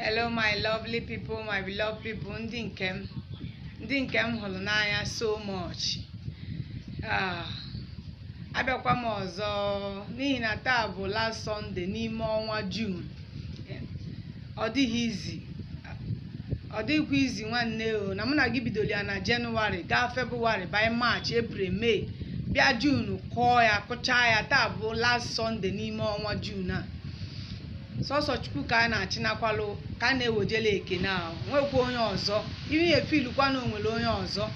Hello, my lovely people, my beloved people, ndị nke m, ndị nke m hụrụ n'anya so much. Ah, abịakwa m ọzọ n'ihi na taa bụ last Sunday n'ime ọnwa June. Ọ dịghị izi, ọ dịghịkwa izi, nwanne o. Na mụ na gị bidoro ya na Jenụwarị, gaa Febụwarị, by March, April, May, bịa June, kụọ ya, kụchaa ya. Taa bụ last Sunday n'ime ọnwa June a. Sọsọ Chukwu ka a na-achịnakwalụ, ka a na-ewejele ekene ahụ. Nwekwa onye ọzọ ihe efilukwa na onwere onye ọzọ,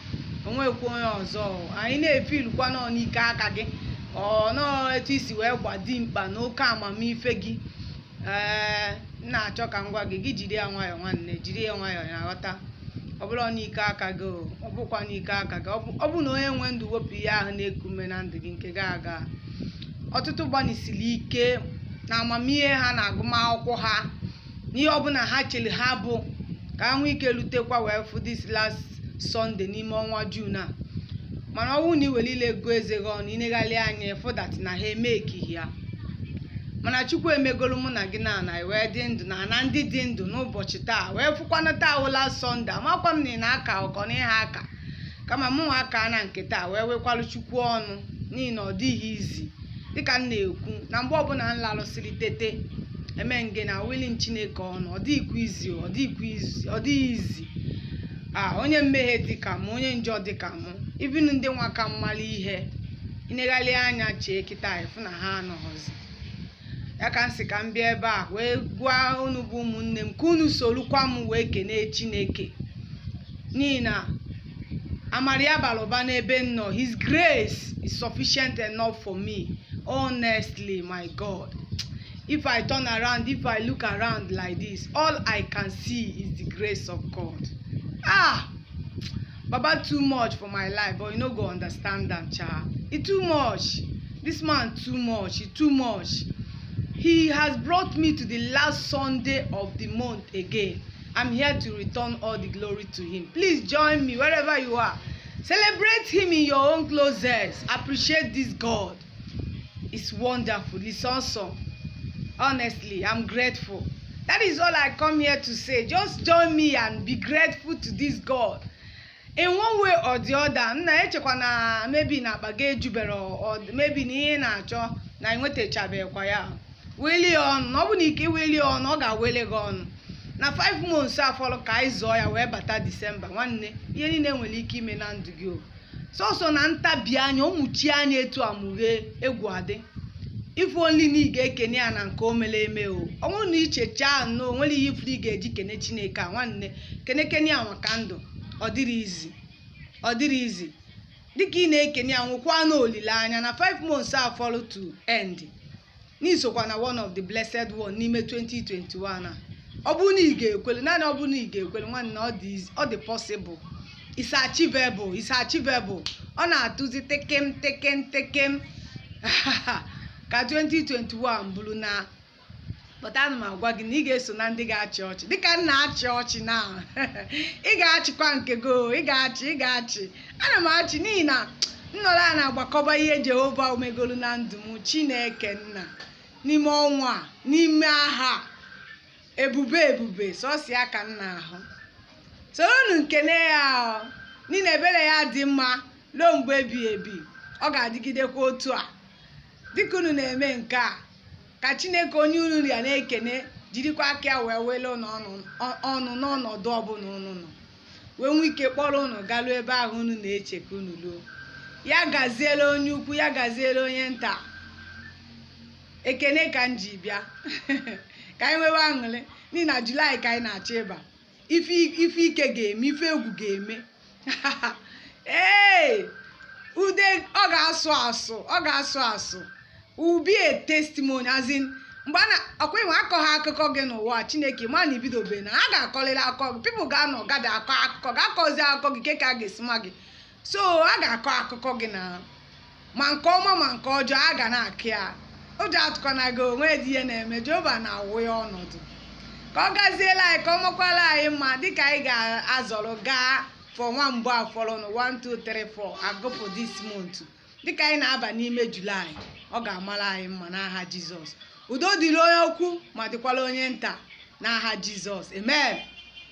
onwekwa onye ọzọ. Anyị na-efilukwa nọ n'ike aka gị, ọ nọọ etu isi wee gbadi mkpa na oke amamife gị. Ee, m na-achọ ka m gwa gị, gị jiri ya nwayọọ, nwanne, jiri ya nwayọọ. Na ghọta, ọ bụrụ n'ike aka gị o, ọ bụkwa n'ike aka gị. Ọ bụ na onye nwe ndụ wepụ ihe ahụ na-eku ume na ndụ gị nke gị aga. Ọtụtụ gbanisiri ike na amamihe ha na agụmakwụkwọ ha n'ihe ọbụla ha chere ha bụ ka ha nwee ike lutekwa wee fụ this last Sunday n'ime ọnwa June a. Mana ọ bụrụ na ị welile ego eze gị ọnụ, ineghalị anya, ịfụ that na ha emekighị ya. Mana Chukwu emegolu mụ na gị na ana wee dị ndụ na ana ndị dị ndụ n'ụbọchị taa, wee fụkwana taa wụla Sunday. Amakwa m na ị na-aka ụkọ na ịha aka, kama mụ nwa aka na nke taa wee wekwalụ Chukwu ọnụ, n'ihi na ọ dịghị izi. Dịka m na-ekwu na mgbe ọbụla m larụsịrị tete, eme nge na willing Chineke ọnụ. Ọ dịghịkwa izi, ọ dịghịkwa izi, ọ dịghị izi. A onye mmehie dịka m, onye njọ dịka mụ, ibinu ndị nwa ka mmali ihe ineghalị anya chee kịta, ịfụ na ha anọghọzi ya. Ka m sị ka m bịa ebe a wee gwa unu bụ ụmụnne m ka unu sorukwa m wee kenee Chineke, n'ihi na amara ya bara ụba n'ebe m nọ. His grace is sufficient enough for me. Honestly, my God, if I turn around, if I look around like this, all I can see is the grace of God. Ah, Baba too much for my life, but you no go understand am cha. E too much. This man too much. E too much. He has brought me to the last Sunday of the month again. I'm here to return all the glory to him. Please join me wherever you are. Celebrate him in your own closet. Appreciate this God. It's wonderful. It's awesome. Honestly, I'm grateful. That is all I come here to say. Just join me and be grateful to this God in one way or the other. Nna, echekwa na maybe na akpa gị ejubere, or maybe na ihe ị na-achọ na enwetachabekwa ya. Welie ọnụ na ọ bụ na ike welie ọnụ, ọ ga-awele gị ọnụ na 5 months afọlụ ka anyị zụọ ya wee bata Disemba. Nwanne, ihe niile nwere ike ime na ndụ gị o. Sọsọ na ntabi anya, ụmụchi anya etu amụghee egwu adị. Ife only na ị ga-ekene ya na nke o mere eme o. Ọ bụrụ na ichechaa nnọọ, nwere ihe ifuru ị ga-eji kene Chineke a. Nwanne, kenekene ya maka ndụ. Ọ dịrị izi, ọ dịrị izi. Dịka ị na-ekene ya, nwekwa na olileanya na 5 months afọlụ to end, n'isokwa na one of the blessed one n'ime 2021 a. Ọ bụrụ na ị ga-ekwelu, naanị ọ bụrụ na ị ga-ekwelu, nwanne, ọ dị easy, ọ dị possible. It's achievable, it's achievable. Ọ na-atụzi tekem tekem tekem ka 2021 bụrụ na. But ana m agwa gị na ị ga-eso na ndị ga-achị ọchị dịka m na-achị ọchị na ị ga-achịkwa nke gị o, ị ga-achị, ị ga-achị. Ana m achị n'ihi na nnọrọ a na-agbakọba ihe Jehova omegolu na ndụ m. Chineke nna, n'ime ọnwa a, n'ime aha a, ebube ebube sọsị ya ka m na-ahụ. Soronu nkene ya o, n'ihi na ebere ya dị mma ruo mgbe ebighị ebi. Ọ ga-adịgidekwa otu a. Dịka unu na-eme nke a, ka Chineke onye unu ya na-ekene jirikwa aka ya wee wele unu ọnụ n'ọnọdụ ọbụla unu nọ, wee nwee ike kpọrọ unu garuo ebe ahụ unu na-eche ka unu luo. Ya gaziela onye ukwu, ya gaziela onye nta. Ekene ka m ji bịa ka anyị nwewe aṅụrị, n'ihi na Julaị ka anyị na-achọ ịba. Ife ike ga-eme, ife egwu ga-eme. Ee, ude ọ ga-asụ asụ, ọ ga-asụ asụ. Will be a testimony, as in mgbe a na ọkwa ịnwe akọ ha akụkọ gị n'ụwa. Chineke ma na ibidobe na a ga-akọlịrị akọ gị. People ga-anọ gada akọ akụkọ, ga-akọzi akụkọ gị ke ka a ga-esi ma gị. So a ga-akọ akụkọ gị na ma nke ọma ma nke ọjọọ, a ga na-akụ ya. Ụjọ atụkwana gị, onwe dị ihe na-eme. Jehova na-awụ ya ọnọdụ ka ọ gaziela anyị, ka ọ makwala anyị mma dịka anyị ga-azọrọ gaa for nwa mbụ afọrọnụ. 1 2 3 4 agụpụ this month, dịka anyị na-aba n'ime Julaị, ọ ga-amara anyị mma n'aha Jizọs. Udo dịrị onye ukwu ma dịkwara onye nta. N'aha Jizọs, amen.